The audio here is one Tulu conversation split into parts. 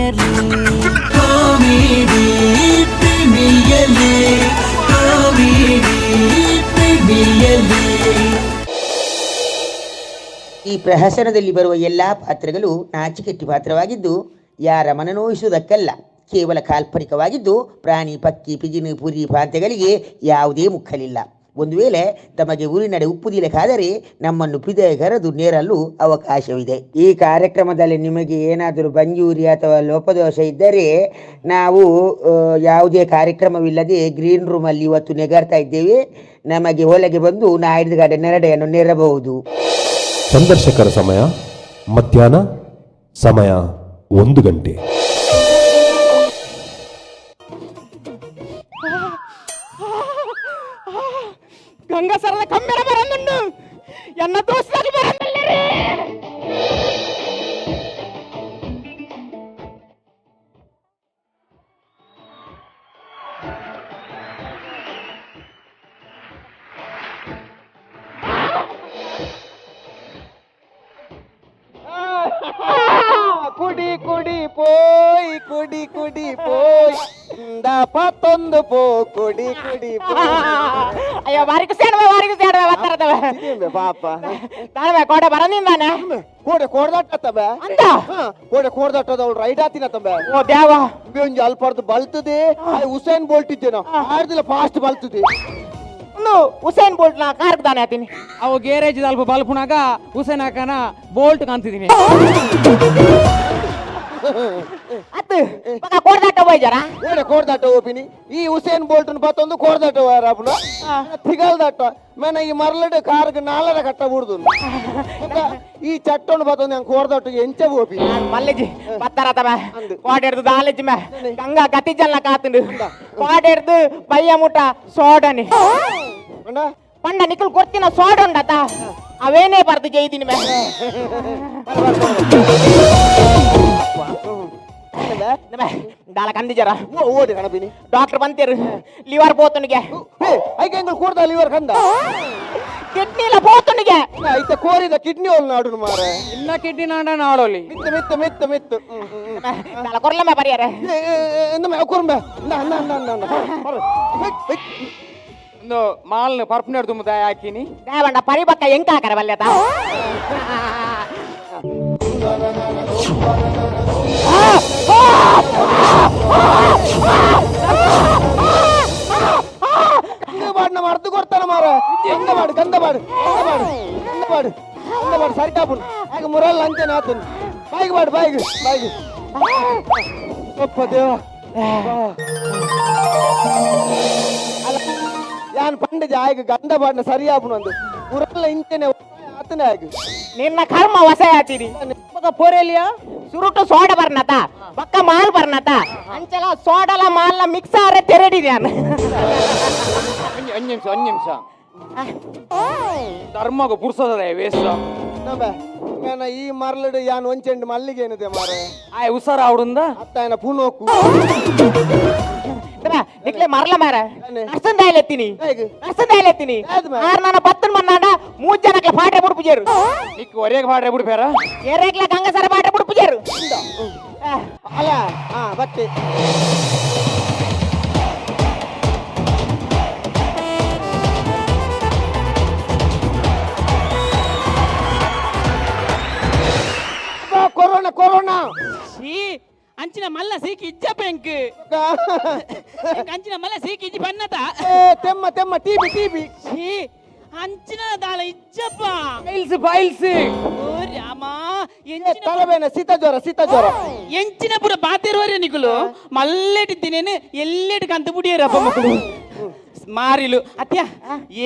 Premier League. Comedy Premier League, Comedy Premier League. ಈ ಪ್ರಹಸನದಲ್ಲಿ ಬರುವ ಎಲ್ಲ ಪಾತ್ರಗಳು ನಾಚಿಕೆಟ್ಟಿ ಪಾತ್ರವಾಗಿದ್ದು ಯಾರ ಮನನೋಯಿಸುವುದಕ್ಕಲ್ಲ, ಕೇವಲ ಕಾಲ್ಪನಿಕವಾಗಿದ್ದು ಪ್ರಾಣಿ ಪಕ್ಕಿ ಪಿಜಿನು ಪುರಿ ಪಾತ್ರೆಗಳಿಗೆ ಯಾವುದೇ ಮುಖಲಿಲ್ಲ. ಒಂದು ವೇಳೆ ತಮಗೆ ಊರಿನಡೆ ಉಪ್ಪುದಿಲಕ್ಕಾದರೆ ನಮ್ಮನ್ನು ಪಿದೆ ಕರೆದು ನೇರಲು ಅವಕಾಶವಿದೆ. ಈ ಕಾರ್ಯಕ್ರಮದಲ್ಲಿ ನಿಮಗೆ ಏನಾದರೂ ಬಂಜೂರಿ ಅಥವಾ ಲೋಪದೋಷ ಇದ್ದರೆ ನಾವು ಯಾವುದೇ ಕಾರ್ಯಕ್ರಮವಿಲ್ಲದೆ ಗ್ರೀನ್ ರೂಮಲ್ಲಿ ಇವತ್ತು ನೆಗರ್ತಾ ಇದ್ದೇವೆ. ನಮಗೆ ಹೊಲಗೆ ಬಂದು ನಾಯ್ದು ಗಾಡೆ ನೆರಡೆಯನ್ನು ನೆರಬಹುದು. ಸಂದರ್ಶಕರ ಸಮಯ ಮಧ್ಯಾಹ್ನ ಸಮಯ 1 ಗಂಟೆ. ಗಂಗಾಸರದ ಕಮ್ಮೆರ ಬರಂದುಂಡು ಎನ್ನ ದೋಸ್ತಾಗಿ ಬರಂದಿಲ್ಲರೇ. ಕುಡಿ ಕುಡಿ ಪೋಯ್, ಕುಡಿ ಕುಡಿ ಪೋಯ್, ಇಂದ ಪತ್ತೊಂದು ಪೋ, ಕುಡಿ ಕುಡಿ ಪೋಯ್. ಅಯ್ಯೋ, ಬಾರಿಕು ಸೇಡುವೆ, ಬಾರಿಕು ಸೇಡುವೆ, ಬತ್ತರದವೆ. ಇದೇಂಬೆ ಪಾಪ. ತಾಳ್ವೆ ಕೋಡೆ ಬರಂದಿಂದಾನೆ. ಕೋಡೆ ಕೋಡ್ದಟ್ಟತ್ತಬೆ. ಅಂದ? ಕೋಡೆ ಕೋಡ್ದಟ್ಟದ ಅವಳು ರೈಟ್ ಆತಿನ ತಂಬೆ. ಓ ದೇವ. ಒಂಜಿ ಅಲ್ಪರ್ದು ಬಲ್ತದೆ, ಉಸೇನ್ ಬೋಲ್ಟ್ ಇದ್ದೇನೋ ಆಡ್ದಿಲ್ಲ, ಫಾಸ್ಟ್ ಬಲ್ತದೆ. ಒಂದು ಉಸೇನ್ ಬೋಲ್ಟ್ ನಾ ಕಾರ್ ದಾನೆ ಆತೀನಿ. ಅವು ಗ್ಯಾರೇಜ್ ಅಲ್ಪ ಬಲ್ಪುನಾಗ ಹುಸೇನ್ ಹಾಕನ ಬೋಲ್ಟ್ ಕಾಣ್ತಿದ್ದೀನಿ. ಅತ್ತು ಮಗ ಕೋಡ್ದಾಟ ಹೋಯ್ಜಾರ. ಕೋಡೆ ಕೋಡ್ದಾಟ ಓಪಿನಿ, ಈ ಉಸೇನ್ ಬೋಲ್ಟ್ ಪತ್ತೊಂದು ಕೋಡ್ದಾಟ ವಾರಪುನ ತಿಗಲ್ದಾಟ ಮೇನ ಈ ಮರಳಡು ಕಾರ್ಗ್ ನಾಲರ ಕಟ್ಟ ಬುಡ್ದು ಈ ಚಟ್ಟೊಂಡು ಪತ್ತೊಂದು ಹೆಂಗ್ ಕೋಡ್ದಾಟ ಎಂಚ ಓಪಿ. ಮಲ್ಲೆಜಿ ಬತ್ತಾರ ತಮ. ಅಂದು. ಕೋಡೆಡ್ದು ದಾಲೆಜಿ ಮೇ ಗಂಗಾ ಗತಿ ಜಲ್ಲ ಕಾತುಂಡು ಕೋಡೆಡ್ದು ಬಯ್ಯ ಮುಟ ಸೋಡನಿ. ಅಣ್ಣ. ಪಂಡ ನಿಖಲ್ ಕೊರ್ತಿನ ಸೋಡ ಉಂಡತ ಅವೇನೇ ಬರ್ದು ಜೈದಿನಿ ಮೇ. ದಾಲ ಕಂದಿಜರ. ಓಡಿ ಕಣಪಿನಿ. Doctor ಬಂತೇರು liver ಪೋತುನಿಗೆ. ಏ ಐಕೆ ಎಂಗಳು ಕೋಡ್ದ ಲಿವರ್ ಕಂದ. ಕಿಡ್ನಿಲ ಪೋತುನಿಗೆ. ಐತ ಕೋರಿದ ಕಿಡ್ನಿ ಒಲ್ ನಾಡು ಮಾರೆ. ಇನ್ನ ಕಿಡ್ನಿ ನಾಡ ನಾಡೋಲಿ. ಮಿತ್ತು ಮಿತ್ತು ಮಿತ್ತು ಮಿತ್ತು ಹ್ಮ್, ಹ್ಮ್, ಹ್ಮ್. ದಾಲ ಕೊರ್ಲಮ್ಮ ಪರಿಯರೆ. ಏ, ಏ, ಏ, ನಮ್ಮ ಕುರುಂಬೆ ಇಂದ ಅಂದ ಅಂದ ಅಂದ ಅಂದ ಹೊರ, ಹೊರ. ಹೆಕ್, ಹೆಕ್. ಒಂದು ಮಾಲ್ನ ಪರ್ಪನೇರ್ ತುಂಬುದ ಹಾಕಿನಿ. ದೇವಂಡ ಪರಿಬಕ್ಕ ಎಂಕ ಹಾಕರ ಬಲ್ಯತ. ಗಂಧ ಬಾಡ್ ನಮ್ಮ ಅರ್ಧ ಕೊಡ್ತಾನ ಮಾರ. ಗಂಧ ಬಾಡು, ಗಂಧ ಬಾಡು, ಗಂಧ ಬಾಡು, ಗಂಧ ಬಾಡು, ಗಂಧ ಬಾಡು, ಸರಿ ಕಾಪುನ್ ಆಗ ಮುರಲ್ಲ ಅಂತೇನೆ ಆತನ್. ಬಾಯಿಗೆ ಬಾಡು, ಬಾಯಿಗೆ, ಬಾಯಿಗೆ. ಅಪ್ಪ ದೇವ. ಅಲ್ಲ ಯಾನ್ ಪಂಡಜ ಆಯ್ಗ ಗಂಧ ಬಾಡ್ನ ಸರಿಯಾಪುನ ಒಂದು ಮುರಲ್ಲ ಇಂತೇನೆ ಆತನೇ ಆಗ. ನಿನ್ನ ಕರ್ಮ ವಸೆ ಆತಿರಿ. ಮಗ ಪೋರೇಲಿಯಾ. ಸುರುಟು ಸೋಡ ಬರ್ನತ ಬಕ್ಕ ಮಾಲ್ ಬರ್ನತ ಅಂಚಲ ಸೋಡಲ ಮಾಲ್ನ ಮಿಕ್ಸ್ ಆರೆ ತೆರಡಿ ನಾನು. ಒಂದ್ ನಿಮಿಷ, ಒಂದ್ ನಿಮಿಷ. ಧರ್ಮಗ ಪುರ್ಸದ ವೇಸ್ಟ್. ನಂಬೆ ಮೇನ ಈ ಮರಳಡು ಯಾನ್ ಒಂಚೆಂಡು ಮಲ್ಲಿಗೆ ಏನಿದೆ ಮಾರೆ. ಆಯ್ ಹುಷಾರ ಅವಡುಂದ. ಅತ್ತಾಯನ ಪುನೋಕು. ನಿಕ್ಲೆ ಮರಲ ಮಾರ ನರ್ಸನ್ ದಾಯಲೆತ್ತೀನಿ. ಹೇಗೆ? ನರ್ಸನ್ ದಾಯಲೆತ್ತೀನಿ. ಯಾವ್ದು ಮಾರ್ರೆ? ಆರ್ ನನ್ನ ಪತ್ತನ್ ಮನ್ನಾಡ ಮೂರ್ ಜನಕ್ಲೆ ಪಾಠ ಬಿಡ್ಪುಜೇರು. ನಿಕ್ ಒರೆಗೆ ಪಾಡ್ರೆ ಬಿಡ್ಬೇರ. ಎರೆಗ್ಲ ಗಂಗಸರ ಪಾಠ ಬಿಡ್ಪುಜೇರು. ಅಲ್ಲ ಹಾ ಬತ್ತೆ. ಅಬ್ಬಾ, ಕೊರೋನಾ ಕೊರೋನಾ. ಛೀ, ಅಂಚಿನ ಮಲ್ಲ ಸೀಕಿ ಇಜ್ಜ ಬೆಂಕ್ ಅಂಚಿನ ಮಲ್ಲ ಸೀಕಿ ಇಜ್ಜಿ ಬನ್ನತ. ಏ ತೆಮ್ಮ ತೆಮ್ಮ ಟಿಬಿ ಟಿಬಿ. ಛೀ, ಅಂಚಿನ ದಾಳ ಇಜ್ಜಪ್ಪ. Files files. ಓ ರಾಮ, ಎಂಚಿನ ತಲಬೇನ ಶೀತ ಜ್ವರ, ಶೀತ ಜ್ವರ. ಎಂಚಿನ ಪುರ ಬಾತಿರುವರೆ ನಿಕುಲು ಮಲ್ಲೆಟಿದ್ದೀನೇನು ಎಲ್ಲೆಟ್ ಕಂತು ಬುಡಿಯರಪ್ಪ ಮಕ್ಕಳು ಮಾರಿಲು ಅತ್ಯ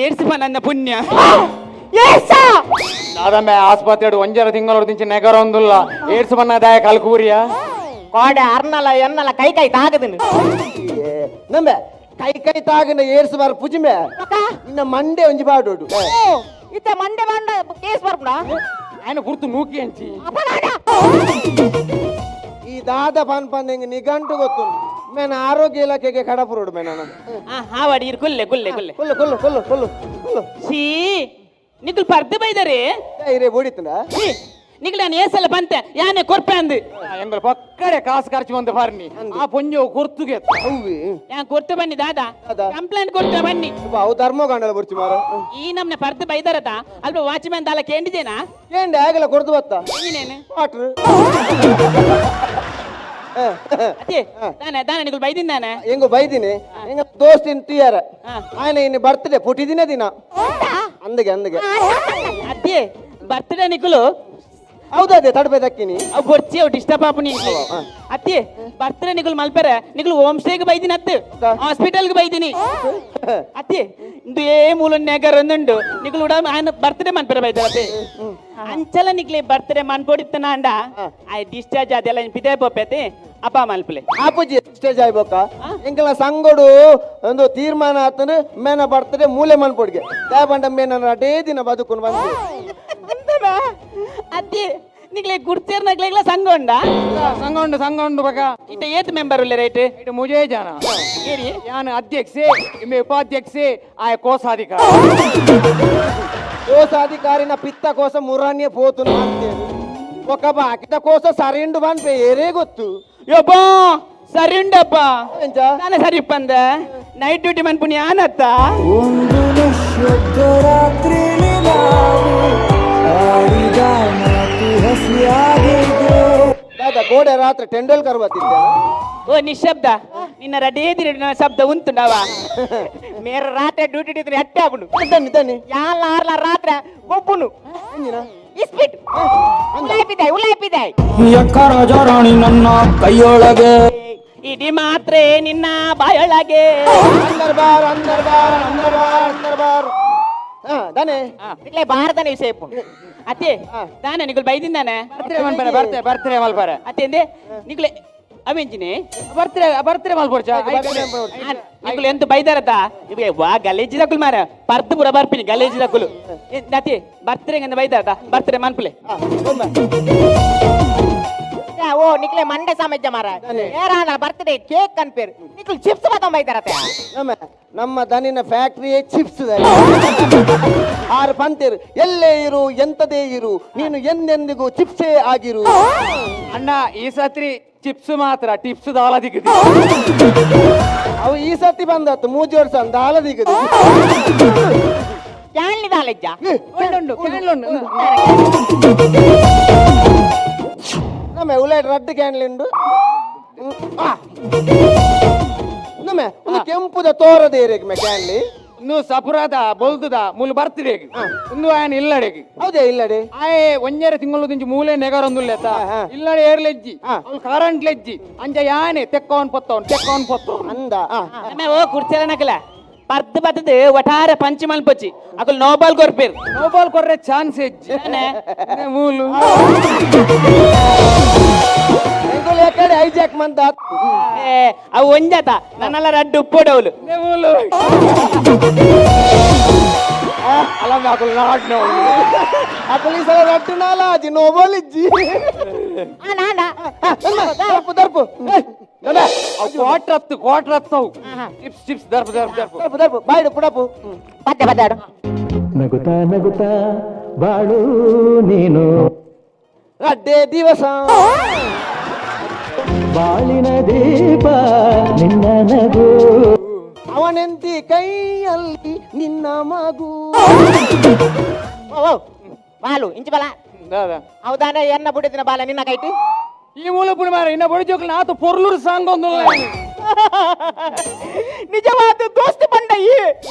ಏಡ್ಸಿಪ ನನ್ನ ಪುಣ್ಯ. ದಾದಮ್ಮೆ ಆಸ್ಪತ್ರೆ ಒಂಜರ ತಿಂಗಳು ತಿಂಚಿ ನೆಗರ ಒಂದುಲ್ಲ ಏಡ್ಸ್ ಬನ್ನ ದಾಯ ಕಲ್ಕೂರಿಯ. ಕೋಡೆ ಅರ್ನಲ ಎನ್ನಲ ಕೈ ಕೈ ತಾಗದನು. ಏ, ನಂಬೆ ಕೈ ಕೈ ತಾಗನ ಏರ್ಸ್ ಬಾರ ಪುಜಿಮೆ ಇನ್ನ ಮಂಡೆ ಒಂಜಿ ಬಾಡೋಡು. ಇತ್ತ ಮಂಡೆ ಮಂಡ ಕೇಸ್ ಬರ್ಪುಣ. ఆయన ಗುರ್ತು ನೂಕಿ ಅಂಚಿ. ಈ ದಾದ ಪನ್ ಪನ್ ಹಿಂಗ್ ನಿಘಂಟು ಗೊತ್ತು ಮೇನ ಆರೋಗ್ಯ ಇಲಾಖೆಗೆ ಕಡಪುರೋಡು ಮೇನ. ಹಾವಡಿ ಕುಲ್ಲೆ ಕುಲ್ಲೆ ಕುಲ್ಲೆ. ಕೊಲ್ಲು ಕೊಲ್ಲು ಕೊಲ್ಲು ಕೊಲ್ಲು ಕೊಲ್ಲು. ಛೀ, ನಿಕುಲು ಪರ್ದೆ ಬೈದರೆ. ಏ, ಇರೇ ಬೋಡಿತ್ತಂಡ. ಛೀ, ನಿಕ್ಲೆ ಏಸಲ್ಲ ಬಂತೆ ಯಾನೆ ಕೊರ್ಪೆ ಅಂದು ಎಂಗಳ ಪಕ್ಕಡೆ ಕಾಸು ಖರ್ಚು ಬಂದು ಬಾರ್ನಿ ಆ ಪೊಂಜೋ ಕೊರ್ತುಗೆ ಅವ್ವಿ ಯಾನ್ ಕೊರ್ತು ಬನ್ನಿ ದಾದಾ ದಾದಾ. ಕಂಪ್ಲೇಂಟ್ ಕೊಡ್ತೆ ಬನ್ನಿ ಅವು ಧರ್ಮಗಾಂಡಲ ಬರ್ಚಿ ಮಾರ ಈ ನಮ್ನೆ ಪರ್ದು ಬೈದಾರತ ಅಲ್ಪ ವಾಚ್ಮ್ಯಾನ್ ದಾಲ ಕೇಂಡಿದೇನಾ ಏಂಡೆ ಆಗಲ್ಲ ಕೊಡ್ದು ಬತ್ತ ನೀನೇನು ವಾಟ್ರ್ ಅದೇ ದಾನೆ ದಾನೆ ನಿಗುಲ್ ಬೈದಿಂದಾನೆ ಹೆಂಗೋ ಬೈದಿನಿ ಹೆಂಗ ದೋಸ್ತಿನ ತುಯ್ಯಾರ ಹಾ. ಆಯ್ನ ಇನ್ನು ಬರ್ತ್ಡೇ ಪುಟ್ಟಿದಿನ ದಿನ ಅಂದಗೆ ಅಂದಗೆ ಅದೇ ಬರ್ತ್ಡೇ ನಿಕುಲು ಹೌದದೇ ತಡಪೆ ದಕ್ಕಿನಿ ಅವು ಬೊರ್ಚಿ ಅವು ಡಿಸ್ಟರ್ಬ್ ಆಪು ನೀ ಅತ್ತಿ ಬರ್ತ್ಡೇ ನಿಕುಲ್ ಮಲ್ಪೆರೆ ನಿಕುಲ್ ಹೋಮ್ ಸ್ಟೇಗೆ ಬೈದಿನಿ ಅತ್ತು ಹಾಸ್ಪಿಟಲ್ಗೆ ಬೈದಿನಿ ಅತ್ತಿ ಇಂದು ಏ ಮೂಲ ನೆಗರ್ ಒಂದುಂಡು ನಿಕುಲ್ ಉಡ ಆಯನ ಬರ್ತ್ಡೇ ಮನ್ಪೆರೆ ಬೈದಾರ ಅತ್ತೆ ಅಂಚಲ ನಿಕ್ಲೆ ಬರ್ತ್ಡೇ ಮನ್ಪೊಡಿತ್ತನ ಅಂಡ ಆ ಡಿಸ್ಚಾರ್ಜ್ ಅದೆಲ್ಲ ಪಿದೆ ಪೋಪೆತಿ ಅಪ್ಪ ಮಲ್ಪಲೆ ಆಪುಜಿ ಸ್ಟೇಜ್ ಆಯ್ಬೋಕ ಎಂಕಲ ಸಂಗೋಡು ಒಂದು ತೀರ್ಮಾನ ಆತನು ಮೇನ ಬರ್ತಡೆ ಮೂಲೆ ಮನ್ಪೊಡಿಗೆ ದಾಬಂಡ ಮೇನ ಅಡೇ ದಿನ ಬದುಕೊಂಡು ಬಂದೆ ಅತ್ತಿ ನಿಕ್ಲೆ ಗುರ್ಚೇರ್ ನಗ್ಲೆಗ್ಲ ಸಂಘ ಉಂಡಾ ಸಂಘ ಉಂಡು ಸಂಘ ಉಂಡು ಬಕ ಇತ್ತ ಏತ್ ಮೆಂಬರ್ ಉಲ್ಲೆ ರೈಟ್ ಇಟ್ಟು ಮುಜೇ ಜನ ಏರಿ ಯಾನ್ ಅಧ್ಯಕ್ಷೆ ಇಮ್ಮೆ ಉಪಾಧ್ಯಕ್ಷೆ ಆಯ ಕೋಸಾಧಿಕಾರಿ ಕೋಸಾಧಿಕಾರಿನ ಪಿತ್ತ ಕೋಸ ಮುರಾನ್ಯ ಪೋತುನು ಅಂತೇನು ఒక ಬಾಕಿದ ಕೋಸ ಸರಿಂಡು ಬನ್ಪೆ ಏರೇ ಗೊತ್ತು ಯಬ್ಬಾ ಸರಿ ಉಂಡಪ್ಪ ಎಂಚ? ನಾನೇ ಸರಿ ಇಪ್ಪಂದ ನೈಟ್ ಡ್ಯೂಟಿ ಮನ್ಪುಣಿ ಆನತ್ತ ಒಂದು ನಿಶ್ಶಬ್ದ ರಾತ್ರಿಲಿ ನಾವು ಆಡಿದ ಮಾತು ಹಸಿಯಾಗಿದೆ. ದಾದಾ ಗೋಡೆ ರಾತ್ರಿ ಟೆಂಡೂಲ್ಕರ್ ಬತ್ತಿದ್ದೇನೆ ಓ ನಿಶಬ್ದ ನಿನ್ನ ರಡೇ ದಿನ ಶಬ್ದ ಉಂಟುಂಡವ ಮೇರ ರಾತ್ರಿ ಡ್ಯೂಟಿ ಇದ್ರೆ ಅಟ್ಟೆ ಆಪುಂಡು ತನ್ನಿ ತನ್ನಿ ಯಾಲ ಆರ್ಲ ರಾತ್ರಿ ಗೊಬ್ಬುನು ಇಸ್ಪಿಟ್ ಉಲಾಯ್ಪಿದೆ ಉಲಾಯ್ಪಿದೆ ರಾಜ ರಾಣಿ ನನ್ನ ಕೈಯೊಳಗೆ ಇಡೀ ಮಾತ್ರೆ ನಿನ್ನ ಬಾಯೊಳಗೆ ಅಂದರ್ ಬಾರ್ ಅಂದರ್ ಬಾರ್ ಅಂದರ್ ಬಾರ್ ಅಂದರ್ ಬಾರ್ ಹಾ ದಾನೆ ಇಲ್ಲೇ ಭಾರತನೇ ವಿಷಯ ಇಪ್ಪುಂಡು ಅತ್ತೆ ದಾನೆ ನಿಗುಲ್ ಬೈದಿಂದಾನೆ ಬರ್ತ್ಡೇ ಮನ್ಪರೆ ಬರ್ತೆ ಬರ್ತ್ಡೇ ಮಲ್ಪರೆ ಅತ್ತೆ ಅಂದೆ ನಿಗುಲೆ ಅವೆಂಜಿನಿ ಬರ್ತ್ಡೇ ಬರ್ತ್ಡೇ ಮಲ್ಪೊಡ್ಚ ನಿಗುಲು ಎಂತ ಬೈದಾರತ ಇವೆ ವಾ ಗಲೇಜಿ ದಕ್ಕುಲು ಮಾರ ಪರ್ದು ಪೂರ ಬರ್ಪಿನಿ ಗಲೇಜಿ ದಕ್ಕುಲು ಅತ್ತೆ ಬರ್ತ್ಡೇ ಎಂತ ಬೈದಾರತ ಬರ್ತ್ಡೇ ಮನ್ಪುಲೆ ಓ ನಿಕ್ಲೆ ಮಂಡೆ ಸಾಮಜ್ಜ ಮಾರ ಏರಾಂದ್ರ ಬರ್ತ್ಡೇ ಕೇಕ್ ಅನ್ಪೇರು ನಿಕ್ಲು ಚಿಪ್ಸ್ ಬತ್ತೊಂಬ ಬೈತಾರತೆ ನಮ್ಮ ನಮ್ಮ ದನಿನ ಫ್ಯಾಕ್ಟ್ರಿಯೇ ಚಿಪ್ಸ್ ಆರು ಪಂತೇರು ಎಲ್ಲೇ ಇರು ಎಂತದೇ ಇರು ನೀನು ಎಂದೆಂದಿಗೂ ಚಿಪ್ಸೇ ಆಗಿರು ಅಣ್ಣ ಈ ಸತ್ರಿ ಚಿಪ್ಸ್ ಮಾತ್ರ ಟಿಪ್ಸ್ ದಾಲ ದಿಕ್ಕದಿ ಅವು ಈ ಸತಿ ಬಂದತ್ತು ಮೂಜಿ ವರ್ಷ ಅಂದ ಹಾಲದಿಗದು ಕ್ಯಾನ್ಲಿ ದಾಲೆಜ್ಜ ಉಂಡು ಕ್ಯಾನ್ಲುಂಡು ನಮ್ಮ ಉಲಾಯ್ಟ್ ರಡ್ಡು ಕ್ಯಾನ್ಲಿಂಡು ನಮ್ಮ ಒಂದು ಕೆಂಪುದ ತೋರದ ಏರಿಯಾಗ ಮೆ ಕ್ಯಾನ್ಲಿ ಇನ್ನು ಸಪುರದ ಬೊಲ್ದುದ ಮೂಲು ಬರ್ತಿಡೇಗ್ ಒಂದು ಆಯನ ಇಲ್ಲಡೆಗ್ ಹೌದೇ ಇಲ್ಲಡೆ ಆಯೆ ಒಂಜರೆ ತಿಂಗಳು ದಿಂಚು ಮೂಲೆ ನೆಗರೊಂದುಲ್ಲೆತ್ತ ಹಾ. ಇಲ್ಲಡೆ ಏರ್ಲೆಜ್ಜಿ ಹಾ. ಅವ್ಳು ಕರೆಂಟ್ ಲೆಜ್ಜಿ ಅಂಜ ಯಾನೆ ತೆಕ್ಕವನ್ ಪೊತ್ತವನ್ ತೆಕ್ಕವನ್ ಪೊತ್ತವನ್ ಅಂದ ಆಮೆ ಓ ಕುರ್ಚಲ ನಕಲ ಪರ್ದು ಬತ್ತದು ಒಟಾರೆ ಪಂಚಿ ಮಲ್ಪೊಚ್ಚಿ ಅಕುಲು ನೋಬಾಲ್ ಕೊರ್ಪೇರು ನೋಬಾಲ್ ಕೊರ್ರೆ ಚಾನ್ಸ್ ಹೆಜ್ಜಿ ದಾನೆ? ಮೂಲು ಎಂಕುಲು ಯಾಕಡೆ ಹೈಜಾಕ್ ಮಂತ ಏ ಅವು ಒಂಜಾತ ನನ್ನೆಲ್ಲ ರಡ್ಡು ಉಪ್ಪೋಡವಲು ನೇ ಮೂಲು ಅಲ್ಲ ಅಕುಲು ನಾಡ್ನ ಅಕುಲು ಈ ಸಲ ರಡ್ಡು ನಾಲಾಜಿ ನೋಬೋಲಿಜ್ಜಿ ನಾನ ದರ್ಪು ದರ್ಪು ಕ್ವಾರ್ಟರ್ ಹತ್ತು ಕ್ವಾರ್ಟರ್ ಹತ್ತವು ಚಿಪ್ಸ್ ಚಿಪ್ಸ್ ದರ್ಪು ದರ್ಪು ದರ್ಪು ದರ್ಪು ದರ್ಪು ಬಾಯ್ಡು ಪುಡಪು ಪದ್ಯ ಪದ್ದಾಡು ನಗುತ್ತಾ ನಗುತ್ತಾ ಬಾಳು ನೀನು ರಡ್ಡೆ ದಿವಸ ಬಾಳಿನ ದೀಪ ನಿನ್ನ ನಗು ಅವನೆಂತಿ ಕೈಯಲ್ಲಿ ನಿನ್ನ ಮಗು ಓ ಓ ಬಾಲು ಇಂಚು ಬಲ ದಾದಾ ಹೌದಾನ ಎನ್ನ ಬುಡಿದಿನ ಬಾಲ ನಿನ್ನ ಕೈಟಿ ಈ ಮೂಲ ಪುಡಿ ಮಾರ ಇನ್ನ ಬಡಿ ಜೋಕ್ಲು ನಾತು ಪೊರ್ಲೂರು ಸಾಂಗ್ ಒಂದು ನಿಜವಾದ ದೋಸ್ತಿ ಬಂಡ ಈ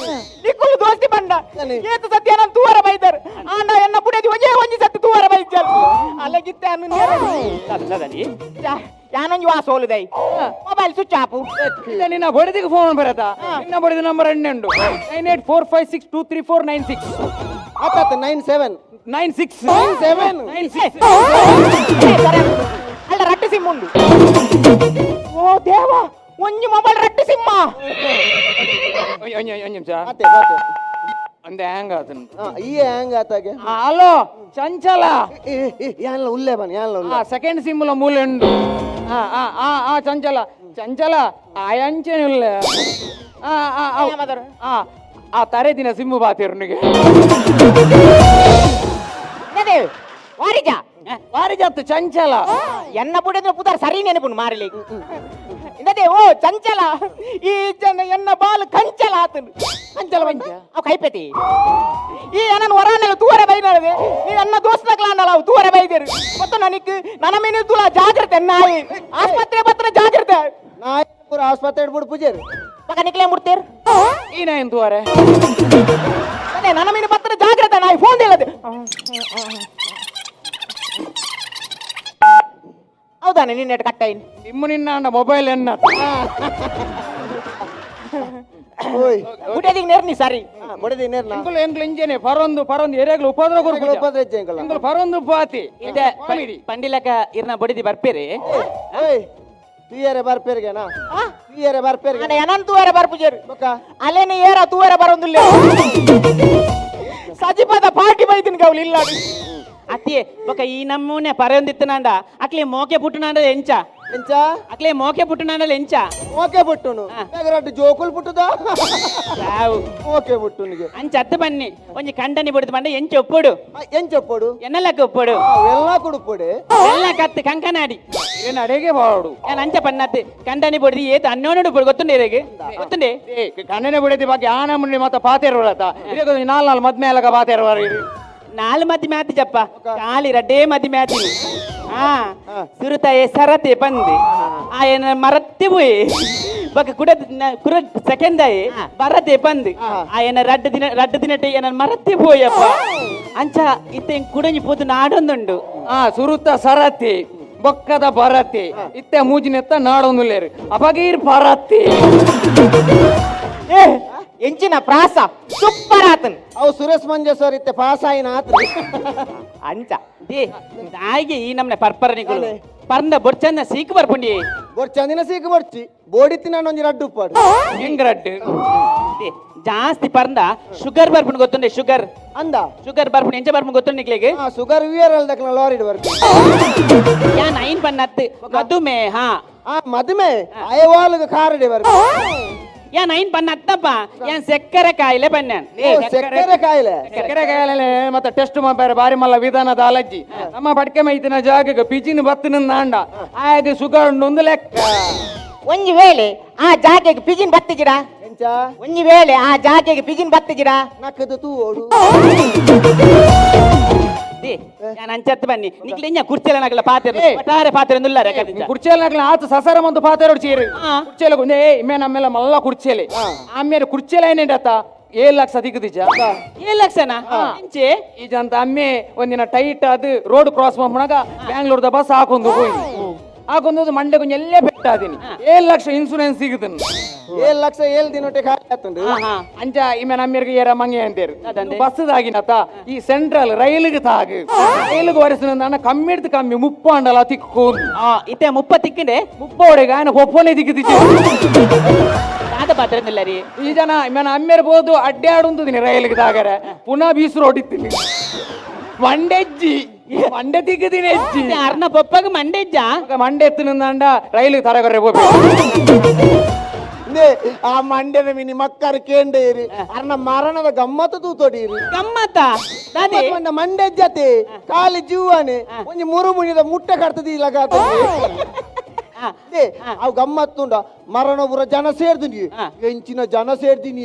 ನಿಕ್ಕುಲು ದೋಸ್ತಿ ಬಂಡ ಏತು ಸತ್ಯ ನಾನು ತೂವರ ಬೈದಾರ ಆಂಡ ಎನ್ನ ಬುಡದಿ ಒಂಜೇ ಒಂಜಿ ಸತ್ಯ ತೂವರ ಬೈಜಲ್ ಅಲ್ಲಗಿತ್ತೆ ಅನ್ನು ಯಾನೊಂಜಿ ವಾ ಸೋಲುದೈ mobile switch off ಇಲ್ಲ ನಿನ್ನ ಬಡಿದಿಗೆ ಫೋನ್ ಬರತ್ತಾ ನಿನ್ನ ಬಡಿದ ನಂಬರ್ ಎಣ್ಣೆಂಡು 9845623496 ಆತಾತ 97 96 97 96 ಅಲ್ಲ ರಟ್ಟು ಸಿಮ್ ಉಂಡು ಓ ದೇವ ಒಂಜಿ ಮೊಬೈಲ್ ರಟ್ಟು ಸಿಮ್ಮ ಒಂಜಿ ನಿಮಿಷ ಆತೆ ಆತೆ ಒಂದೇ ಹ್ಯಾಂಗ್ ಆತನು ಈ ಹ್ಯಾಂಗ್ ಆತಾಗೆ ಹಲೋ ಚಂಚಲ ಏ ಏ ಯಾನ್ಲ ಉಲ್ಲೆ ಬನ್ ಯಾನ್ಲ ಉಲ್ಲೆ ಸೆಕೆಂಡ್ ಸಿಮ್ ಲ ಮೂಲೆ ಉಂಡು ಆ ಆ ಆ ಆ ಚಂಚಲ ಚಂಚಲ ಆಯಂಚೇನಿಲ್ಲ ಆ ಆ ಆ ಆ ತರೆ ದಿನ ಸಿಮ್ಮು ಬಾತಿರುನಿಗೆ ವಾರಿಜಾ ಪಾರಿಜಾತ ಚಂಚಲ ಎನ್ನ ಬುಡದ ಪುದಾರ್ ಸರಿ ನೆನಪುಂಡು ಮಾರಲಿ ಇಂದದೆ ಓ ಚಂಚಲ ಈ ಜನ ಎನ್ನ ಬಾಲು ಕಂಚಲ ಆತನು ಕಂಚಲ ಬಂಚ ಅವು ಕೈಪತಿ ಈ ನನ್ನ ಹೊರಾನೆಲ್ಲ ತೂವರೆ ಬೈನದೆ ನೀ ನನ್ನ ದೋಸ್ತನಕ್ಲಾಂಡಲ್ಲ ಅವು ತೂವರೆ ಬೈದೇರು ಮತ್ತು ನನಗೆ ನನ್ನ ಮೇಲೆ ತುಲ ಜಾಗ್ರತೆ ನಾಯಿ ಆಸ್ಪತ್ರೆ ಪತ್ರ ಜಾಗ್ರತೆ ನಾಯಿ ಪೂರ ಆಸ್ಪತ್ರೆ ಇಡ್ಬಿಡು ಪೂಜಾರಿ ಪಕ್ಕ ನಿಕ್ಲೆ ಮುಡ್ತೇರು ಈ ನಾಯಿನ್ ತೂವರೆ ಅದೇ ನನ್ನ ಮೇಲೆ ಪತ್ರ ಜಾಗ್ರತೆ ನಾಯಿ ಫೋನ್ ಇಲ್ಲದೆ ಹೌದಾನೆ ನಿನ್ನೆ ಕಟ್ಟಾಯಿನ್ ನಿಮ್ಮ ನಿನ್ನ ಮೊಬೈಲ್ ಎನ್ನ ಓಯ್ ಗುಡಿಯದಿಗೆ ನೇರ್ನಿ ಸರಿ ಬಡದಿ ನೇರ್ನ ಎಂಕುಲು ಎಂಕುಲು ಇಂಜನೆ ಪರೊಂದು ಪರೊಂದು ಎರೆಗ್ಲು ಉಪದ್ರ ಕೊರ್ಪು ಉಪದ್ರ ಇಜ್ಜೆ ಎಂಕುಲ. ಎಂಕುಲು ಪರೊಂದು ಪಾತಿ ಇತ್ತೆ ಪಂಡಿಲಕ ಇರ್ನ ಬಡಿದಿ ಬರ್ಪೇರಿ ಓಯ್ ತುಯ್ಯರೆ ಬರ್ಪೇರ್ಗೆನಾ ತುಯ್ಯರೆ ಬರ್ಪೇರ್ಗೆ ನಾನು ಏನನ್ ತೂವರೆ ಬರ್ಪುಜೇರು ಬೊಕ್ಕ ಅಲ್ಲೇನೆ ಏರ ತೂವರೆ ಬರೋದಿಲ್ಲ ಸಜಿಪದ ಪಾರ್ಟಿ ಬೈದಿನ ಗೌಲಿ ಇಲ್ಲ ಅತ್ತಿ ಬೊಕ ಈ ನಮ್ಮೂನೆ ಪರೊಂದಿತ್ತನಾಂಡ ಅಕ್ಲೆ ಮೋಕೆ ಪುಟ್ಟುನಾಂಡ ಎಂಚ ಎಂಚ ಅಕ್ಲೆ ಮೋಕೆ ಪುಟ್ಟುನಾಂಡ ಎಂಚ ಓಕೆ ಪುಟ್ಟುನು ಬೇಗರಡ್ಡು ಜೋಕುಲ್ ಪುಟ್ಟುದ ರಾವು ಓಕೆ ಪುಟ್ಟುನಿಗೆ ಅಂಚ ಅತ್ತ ಬನ್ನಿ ಒಂಜಿ ಕಂಡನಿ ಬಡಿದು ಬಂಡ ಎಂಚ ಒಪ್ಪೊಡು ಎಂಚ ಒಪ್ಪೊಡು ಎನ್ನಲಕ್ಕ ಒಪ್ಪೊಡು ಎಲ್ಲ ಕುಡುಪೊಡೆ ಎಲ್ಲ ಕತ್ತು ಕಂಕನಾಡಿ ಏನು ಅಡೆಗೆ ಬಾಡು ನಾನು ಅಂಚ ಪನ್ನತ್ತೆ ಕಂಡನಿ ಬಡಿದು ಏತ ಅನ್ನೋನುಡು ಪೊಡು ಗೊತ್ತುಂಡೆ ಇರೇಗೆ ಗೊತ್ತುಂಡೆ ಕಣ್ಣನೆ ಬಿಡತಿ ಬಾಕಿ ಆನ ಮುಂಡಿ ಮತ್ತ ಪಾತೇರುವಳತ ಇದಕ್ಕೆ ನಾಲ್ ನಾಲ್ ಮದ್ಮೆ ಅಲಗ ಪಾತೇರುವಾರ ನಾಲ್ ಮದಿ ಮ್ಯಾತಿ ಜಪ್ಪ ಖಾಲಿ ರಡ್ಡೇ ಮದಿ ಮ್ಯಾತಿ ಹಾ ಸುರುತಾಯೆ ಸರತೆ ಬಂದೆ ಆಯನ ಮರತ್ತೆ ಪೋಯಿ ಬಕ ಕುಡ ಕುರ ಸೆಕೆಂದಾಯೆ ಬರತೆ ಬಂದು ಆಯನ ರಡ್ಡ ದಿನ ರಡ್ಡ ದಿನಟೆ ಏನ ಮರತ್ತೆ ಪೋಯಪ್ಪ ಅಂಚ ಇತ್ತೆ ಕುಡಂಜಿ ಪೋತು ನಾಡೊಂದುಂಡು ಆ ಸುರುತ ಸರತಿ ಬೊಕ್ಕದ ಬರತಿ ಇತ್ತೆ ಮೂಜಿನೆತ್ತ ನಾಡೊಂದು ಲೇರು ಅಪಗೀರ್ ಪರತಿ ಏ ಎಂಚಿನ ಪ್ರಾಸ ಸೂಪರ್ ಆತನ್ ಅವು ಸುರೇಶ್ ಮಂಜೇಶ್ವರ್ ಇತ್ತೆ ಪಾಸ್ ಆಯಿನ ಆತು ಅಂಚ they ನಾಯಿಗೆ ಈ ನಮ್ನೆ ಪರ್ಪರ ನಿಕುಲು ಪರ್ಂದ ಬೊರ್ಚಂದ ಸೀಕು ಬರ್ಪುಂಡಿ ಬೊರ್ಚಂದಿನ ಸೀಕು ಬರ್ಚಿ ಬೋಡಿತ್ತಿ ನಾನು ಒಂಜಿ ರಡ್ಡು ಉಪ್ಪಾಡು ಹೆಂಗ್ ರಡ್ಡು they, ಜಾಸ್ತಿ ಪರ್ಂದ ಶುಗರ್ ಬರ್ಪುಂಡು ಗೊತ್ತುಂಡೆ ಶುಗರ್ ಅಂದ ಶುಗರ್ ಬರ್ಪುಂಡು ಎಂಚ ಬರ್ಪುಂಡು ಗೊತ್ತುಂಡು ನಿಕ್ಲೆಗ್ ಆ ಶುಗರ್ ವಿಯರ್ ಅಲ್ದಕ್ನ ಲಾರಿ ಬರ್ಪು ಯಾ ನೈನ್ ಪನ್ನತ್ತು ಮಧುಮೇಹ ಆ ಮದುಮೆ ಅಯವಾಲ್ಗ ಕಾರಡಿ ಬರ್ಪು ಯಾ ನೈನ್ ಪನ್ನತ್ತಪ್ಪ ಯಾನ್ ಸಕ್ಕರೆ ಕಾಯಿಲೆ ಪನ್ನಾನ್ ಓ, ಸಕ್ಕರೆ ಕಾಯಿಲೆ ಸಕ್ಕರೆ ಕಾಯಿಲೆ ಮತ್ತೆ ಟೆಸ್ಟ್ ಮಾಡ್ತಾರೆ ಬಾರಿ ಮಲ್ಲ ವಿಧಾನದ ಅಲಜ್ಜಿ ನಮ್ಮ ಪಡ್ಕೆ ಮೈತಿನ ಜಾಗಕ್ಕೆ ಪಿಜಿನ ಬತ್ತಿನ ನಾಂಡ ಆಗ ಶುಗರ್ ಉಂಡು ಲೆಕ್ಕ ಒಂಜಿ ವೇಳೆ ಆ ಜಾಗೆಗೆ ಪಿಜಿನ್ ಬತ್ತಿಜಿರಾ ಎಂಚ ಒಂಜಿ ವೇಳೆ ಆ ಜಾಗೆಗೆ ಪಿಜಿನ್ ಬತ್ತಿಜಿರಾ ನಕ್ಕದು ತೂವೋಡು they ಯಾನ್ ಅಂಚತ್ತು ಬನ್ನಿ ನಿಕ್ಲೆ ಇಂಜ ಕುರ್ಚಿಲ ನಗಲ ಪಾತ್ರೆ ಒಟ್ಟಾರೆ ಪಾತ್ರೆ ನುಲ್ಲಾರೆ ಕದಿಂಚ ಕುರ್ಚಿಯಲ್ಲಿ ನಾಕ್ಲ ಆತ ಸಸರ ಒಂದು ಪಾತೆರೋಡು ಚೀರು ಕುರ್ಚಿಯಲ್ಲಿ ಏ ಇಮ್ಮೆ ನಮ್ಮೆಲ್ಲ ಮಲ್ಲ ಕುರ್ಚಿಯಲ್ಲಿ ಆಮೇಲೆ ಕುರ್ಚಿಯಲ್ಲಿ ಏನೇಂಡತ್ತ 7 ಲಕ್ಷ ದಿಕ್ಕದಿಜ 7 ಲಕ್ಷನಾ ಇಂಚೆ ಈ ಜಂತ ಅಮ್ಮೆ ಒಂದಿನ ಟೈಟ್ ಅದು ರೋಡ್ ಕ್ರಾಸ್ ಮಾಡ್ನಾಗ ಬ್ಯಾಂಗ್ಳೂರ್ದ ಬಸ್ ಹಾಕೊಂಡು ಹೋಗಿ ಹಾಕೊಂಡು ಮಂಡೆ ಕೊಂಚ ಎಲ್ಲೇ ಬೆಟ್ಟಾದೀನಿ 7 ಲಕ್ಷ ಇನ್ಸೂರೆನ್ಸ್ ಸಿಗುತ್ತನು 7 ಲಕ್ಷ 7 ದಿನೊಟ್ಟೆ ಖಾಲಿ ಆತುಂಡು ಅಂಚ ಇಮ್ಮೆ ನಮ್ಮೆರ್ಗೆ ಏರ ಮಂಗೆ ಅಂತೇರು ಬಸ್ ತಾಗಿನತ್ತ ಈ ಸೆಂಟ್ರಲ್ ರೈಲಿಗೆ ತಾಗು ರೈಲಿಗೆ ವರೆಸಿನ ಕಮ್ಮಿ ಹಿಡ್ದು ಕಮ್ಮಿ ಮುಪ್ಪಾಂಡಲ ತಿಕ್ಕು ಇತ್ತೆ ಮುಪ್ಪ ತಿಕ್ಕಂಡೆ ಮುಪ್ಪೋಡೆಗೆ ఆయన ಒಪ್ಪನೆ ದಿಕ್ಕದಿಚ್ಚು ದಾದ ಪಾತ್ರೆ ನುಲ್ಲಾರಿ ಈ ಜನ ಇಮ್ಮೆ ಅಮ್ಮೇರ್ ಬೋದು ಅಡ್ಡಾಡುಂತಿದ್ದೀನಿ ರೈಲಿಗೆ ತಾಗರೆ ಪುನಃ ಬೀಸು ರೋಡ್ ಇತ್ತೀನಿ ಮಂಡೆಜ್ಜಿ ಮಂಡೆ ತಿಕ್ಕದಿನಿ ಹೆಜ್ಜಿ ಅರ್ನ ಪಪ್ಪಗ ಮಂಡೆಜ್ಜ ಮಂಡೆ ಎತ್ತಿನಂದ ರೈಲಿಗೆ ತರಗೊರೆ ಹೋಗ್ಬೇಕು ಆ ಮಂಡ್ಯದ ಮಿನಿ ಮಕ್ಕರ್ ಕೇಂಡೇರಿ ಅರ್ನ ಮರಣದ ಗಮ್ಮತ್ತು ತೂತೊಡೀರಿ ಗಮ್ಮತ್ತ ದಾದಿ ಮಂಡೆ ಜತೆ ಕಾಲಿ ಜೀವನೆ ಒಂಜಿ ಮುರು ಮುಣಿದ ಮುಟ್ಟೆ ಕಟ್ತದಿ ಲಗಾತ ಅವು ಗಮ್ಮತ್ತುಂಡ ಮರಣ ಪೂರ ಜನ ಸೇರ್ದಿನಿ ಎಂಚಿನ ಜನ ಸೇರ್ದಿನಿ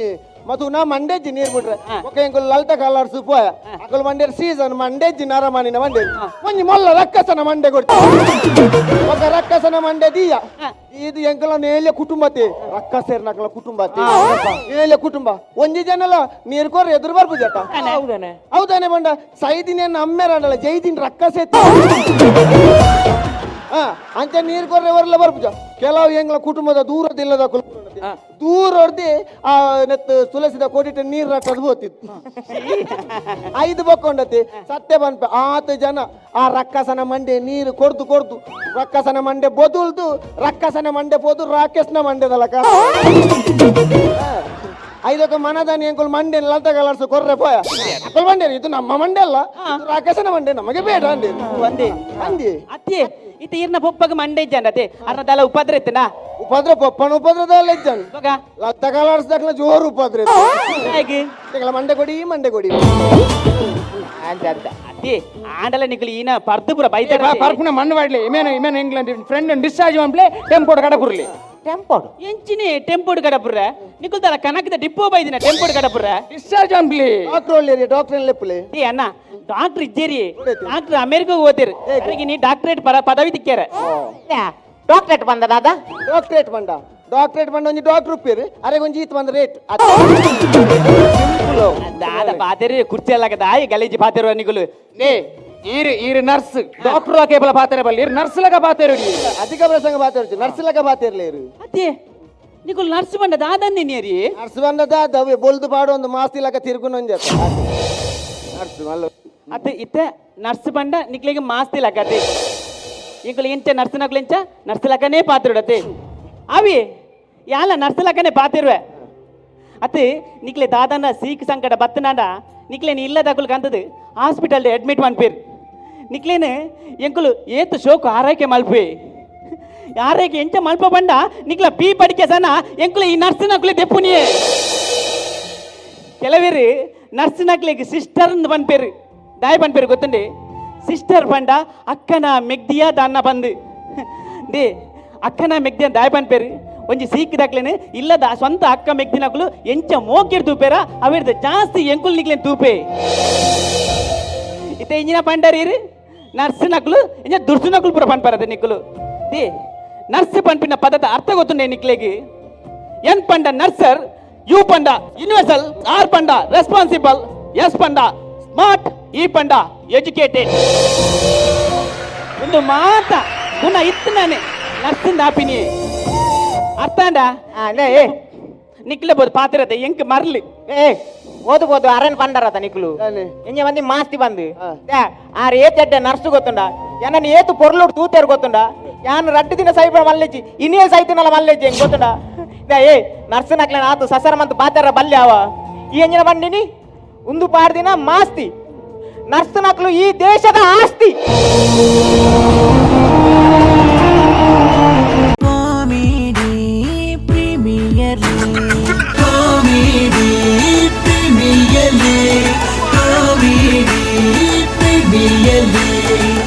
ಮತ್ತು ನಾ ಮಂಡೆಜ್ಜಿ ನೀರ್ ಬಿಟ್ರೆ ಒಕ್ಕ ಎಂಕುಲು ಲಲಿತ ಕಲರ್ಸ್ ಪೋಯ ಅಕುಲು ಮಂಡ್ಯರ್ ಸೀಸನ್ ಮಂಡೆಜ್ಜಿ ನರಮಾನಿನ ಮಂಡೆ ಒಂಜಿ ಮೊಲ್ಲ ರಕ್ಕಸನ ಮಂಡೆ ಕೊಡ್ತಿ ಒಕ್ಕ ರಕ್ಕಸನ ಮಂಡೆ ದೀಯ ಇದು ಎಂಕಲ ನೇಲೆ ಕುಟುಂಬತೆ ರಕ್ಕಸೇರ್ನಕಲ ಕುಟುಂಬತೆ ನೇಲೆ ಕುಟುಂಬ ಒಂಜಿ ಜನಲ ನೀರ್ ಕೊರ್ ಎದುರು ಬರ್ಪು ಜಟ ಹೌದಾನೆ ಹೌದಾನೆ ಬಂಡ ಸೈದಿನ ಅಮ್ಮೇರಂಡಲ ಜೈದಿನ ರಕ್ಕಸೆ ಅಂಚ ನೀರ್ ಕೊರ್ರೆ ಹೊರಲ ಬರ್ಪುಜ ಕೆಲವು ಎಂಗ್ಲ ಕುಟುಂಬದ ದೂರದಿಲ್ಲದ ದೂರ ಹೊಡ್ದು ಆ ನೆತ್ತು ತುಳಸಿದ ಕೋಟಿಟ ನೀರ್ ರಟ್ಟದು ಹೋತಿತ್ತು ಐದು ಬಕ್ಕೊಂಡತಿ ಸತ್ಯ ಬನ್ಪ ಆತ ಜನ ಆ ರಕ್ಕಸನ ಮಂಡೆ ನೀರು ಕೊಡ್ದು ಕೊಡ್ದು ರಕ್ಕಸನ ಮಂಡೆ ಬೊದುಲ್ದು ರಕ್ಕಸನ ಮಂಡೆ ಪೋದು ರಾಕೇಶ್ನ ಮಂಡೆದಲಕ ಐದಕ್ಕ ಮನದಾನಿ ಎಂಕುಲ್ ಮಂಡೆ ಲಲಿತ ಕಲರ್ಸ್ ಕೊರ್ರೆ ಪೋಯ ಅಕುಲ್ ಮಂಡೆ ಇದು ನಮ್ಮ ಮಂಡೆ ಅಲ್ಲ ಇದು ರಾಕೇಶನ ಮಂಡೆ ನಮಗೆ ಬೇಡ ಅಂದೆ ಅಂದೆ ಅಂದೆ ಅತ್ತೆ ಇತ್ತ ಇರ್ನ ಪೊಪ್ಪಗ ಮಂಡೆ ಇಜ್ಜಾಂಡ ಅತ್ತೆ ಅರ್ನ ದಲ ಉಪದ್ರ ಇತ್ತನಾ ಉಪದ್ರ ಪೊಪ್ಪನ ಉಪದ್ರದಲ್ಲ ಇಜ್ಜಾನ್ ಬೊಕ ಲತ್ತ ಕಲರ್ಸ್ ದಕ್ಲ ಜೋರು ಉಪದ್ರ ಹೇಗೆ ಮಂಡೆ ಕೊಡಿ ಮಂಡೆ ಕೊಡಿ ಅಂಚ ಅಂತ. ಅದೇ ಆಂಡಲ ನಿಕುಲು ಈನ ಪರ್ದು ಪೂರ ಬೈತಾರ. ಪರ್ಪುನ ಮಣ್ಣು ವಾಡ್ಲಿ ಇಮೇನು ಇಮೇನು ಇಂಗ್ಲೆಂಡ್ ಫ್ರೆಂಡ್ ಡಿಸ್ಚಾರ್ಜ್ ಮಾಡ್ಲೆ ಟೆಂಪೋಡ್ ಕಡಪುರ್ಲಿ. ಟೆಂಪೋಡು? ಎಂಚಿನಿ ಟೆಂಪೋಡ್ ಕಡಪುರ? ನಿಕುಲ್ ತಲ ಕನಕದ ಡಿಪ್ಪೋ ಬೈದಿನ ಟೆಂಪೋಡ್ ಕಡಪುರ. ಡಿಸ್ಚಾರ್ಜ್ ಮಾಡ್ಲಿ. ಡಾಕ್ಟರ್ ಒಳ್ಳೆ, ಡಾಕ್ಟರ್ ಲೆಪ್ಪುಲೆ. ಏ ಅಣ್ಣ, ಡಾಕ್ಟರ್ ಇಜ್ಜೇರಿ, ಡಾಕ್ಟರ್ ಅಮೆರಿಕ ಓದಿರ್, ಅದಕ್ಕೆ ನೀ ಡಾಕ್ಟರೇಟ್ ಪದವಿ ತಿಕ್ಕ್ಯಾರ. ಡಾಕ್ಟರೇಟ್ ಬಂದ ದಾದಾ? ಡಾಕ್ಟರೇಟ್ ಬಂಡ, ಡಾಕ್ಟರೇಟ್ ಬಂಡ. ಒಂಜಿ ಡಾಕ್ಟರ್ ಉಪ್ಪೇರು ಅರೆ ಒಂಜಿ ಈತ್ ಬಂದ ರೇಟ್. ದಾದ ಪಾತೆರಿ ಕುರ್ಚಿ ಅಲ್ಲಕ ದಾಯಿ ಗಲೀಜಿ ಪಾತೆರುವ ನಿಕುಲು? ನೇ ಈರು ಈರು ನರ್ಸ್ ಡಾಕ್ಟರ್ ಕೇಬಲ ಪಾತೆರೆ ಬಲ್ಲಿ, ಈರು ನರ್ಸ್ ಲಗ ಪಾತೆರು. ಅಧಿಕ ಪ್ರಸಂಗ ಬಾತೇರು, ನರ್ಸ್ ಲಗ ಬಾತೇರ್ಲೇರು. ಅದೇ ನಿಕುಲು ನರ್ಸ್ ಬಂಡ ದಾದಂದಿ ನೀರಿ? ನರ್ಸ್ ಬಂದ ದಾದ ಬೊಲ್ದು ಪಾಡು ಒಂದು ಮಾಸ್ತಿ ಲಕ ತಿರುಗುನ ಒಂಜಿ ನರ್ಸ್ ಮಲ್ಲ. ಅತ್ತೆ ಇತ್ತೆ ನರ್ಸ್ ಬಂಡ ನಿಕ್ಲಿಗೆ ಮಾಸ್ತಿ ಲಕ್ಕತೆ. ಇಂಕುಲು ಇಂಚ ನರ್ಸ್ ನಕುಲು ಇಂಚ ನರ್ಸ್ ಲಕ್ಕನೇ ಪಾತಿರುಡತೆ. ಅವಿ ಯಾಲ ನರ್ಸ್ ಲಕ್ಕನೇ ಪಾತಿರುವೆ. ಅತ್ತೆ ನಿಕ್ಲೆ ದಾದನ ಸೀಕ್ ಸಂಕಟ ಬತ್ತನಾಡ ನಿಕ್ಲೇನು ಇಲ್ಲದಕುಲು ಕಂತದು ಹಾಸ್ಪಿಟಲ್ ಅಡ್ಮಿಟ್ ಮನ್ಪೇರು. ನಿಕ್ಲೇನು ಎಂಕುಲು ಏತು ಶೋಕು ಆರೈಕೆ ಮಲ್ಪೆ, ಆರೈಕೆ ಎಂಚ ಮಲ್ಪ ಬಂಡ ನಿಕ್ಲ ಪೀ ಪಡಿಕೆ ಸನ ಎಂಕುಲು ಈ ನರ್ಸ್ ನಕುಲೆ ದೆಪ್ಪುನಿಯೇ. ಕೆಲವೇರು ನರ್ಸ್ ನಕ್ಲೆಗ್ ಸಿಸ್ಟರ್ ಪನ್ಪೇರು. ದಾಯ ಪನ್ಪೇರು ಗೊತ್ತುಂಡೆ? ಸಿಸ್ಟರ್ ಪಂಡ ಅಕ್ಕನ ಮೆಗ್ದಿಯ ದಾನ್ನ ಬಂದು they ಅಕ್ಕನ ಮೆಗ್ದಿಯ ದಾಯ ಪನ್ಪೇರು. ಒಂಜಿ ಸೀಕ್ ದಾಕ್ಲೇನು ಇಲ್ಲದ ಸ್ವಂತ ಅಕ್ಕ ಮೆಗ್ದಿನಕುಲು ಎಂಚ ಮೋಕಿರ್ ತೂಪೇರ ಅವಿರ್ದ ಜಾಸ್ತಿ ಎಂಕುಲು ನಿಕ್ಲೇನ್ ತೂಪೆ. ಇತ್ತೆ ಇಂಜಿನ ಪಂಡರ್ ಇರು ನರ್ಸ್ ನಕಲು ಇಂಜ ದುರ್ಸು ನಕಲು ಪೂರ ಪನ್ಪರದ ನಿಕ್ಕುಲು. They nurse ಪನ್ಪಿನ ಪದದ ಅರ್ಥ ಗೊತ್ತುಂಡೆ ನಿಕ್ಲೆಗ್? ಎನ್ ಪಂಡ ನರ್ಸರ್, you panda universal, R panda responsible, S panda smart, E panda educated. ಒಂದು ಮಾತ ಗುಣ ಇತ್ತು ನಾನೇ ನರ್ಸಿಂದ ಆಪಿನಿ ಅರ್ಥಾಂಡ. ಏ. ನಿಕ್ಲೆ ಬೋದು ಪಾತಿರತೆ ಎಂಕ್ ಮರ್ಲಿ. ಏ ಓದು ಬೋದು ಅರನ್ ಪಂಡರತ ನಿಕ್ಲು. ದಾನೆ? ಎಂಜ ಮಂದಿ ಮಾಸ್ತಿ ಬಂದು. ಆ. ಆರ್ ಏತ್ ಎಡ್ಡೆ ನರ್ಸು ಗೊತ್ತುಂಡ? ಎನನ್ ಏತು ಪೊರ್ಲುಡ್ ತೂತೇರು ಗೊತ್ತುಂಡ? ಯಾನ್ ರಡ್ಡು ದಿನ ಸೈಬ ಮಲ್ಲೆಜ್ಜಿ, ಇನಿಯೇ ಸೈತಿನಲ ಮಲ್ಲೆಜ್ಜಿ ಹೆಂಗ್ ಗೊತ್ತುಂಡ? ಏ ನರ್ಸ್ ನಕ್ಲೆನ ಆತು ಸಸರ ಮಂತು ಪಾತೆರ ಬಲ್ಲೆ ಅವ. ಈ ಎಂಜಿನ ಬಂಡಿನಿ ಉಂದು ಪಾಡ್ದಿನ ಮಾಸ್ತಿ. ನರ್ಸ್ ನಕ್ಲು ಈ ದೇಶದ ಆಸ್ತಿ. Comedy Premier Comedy Premier Comedy Premier.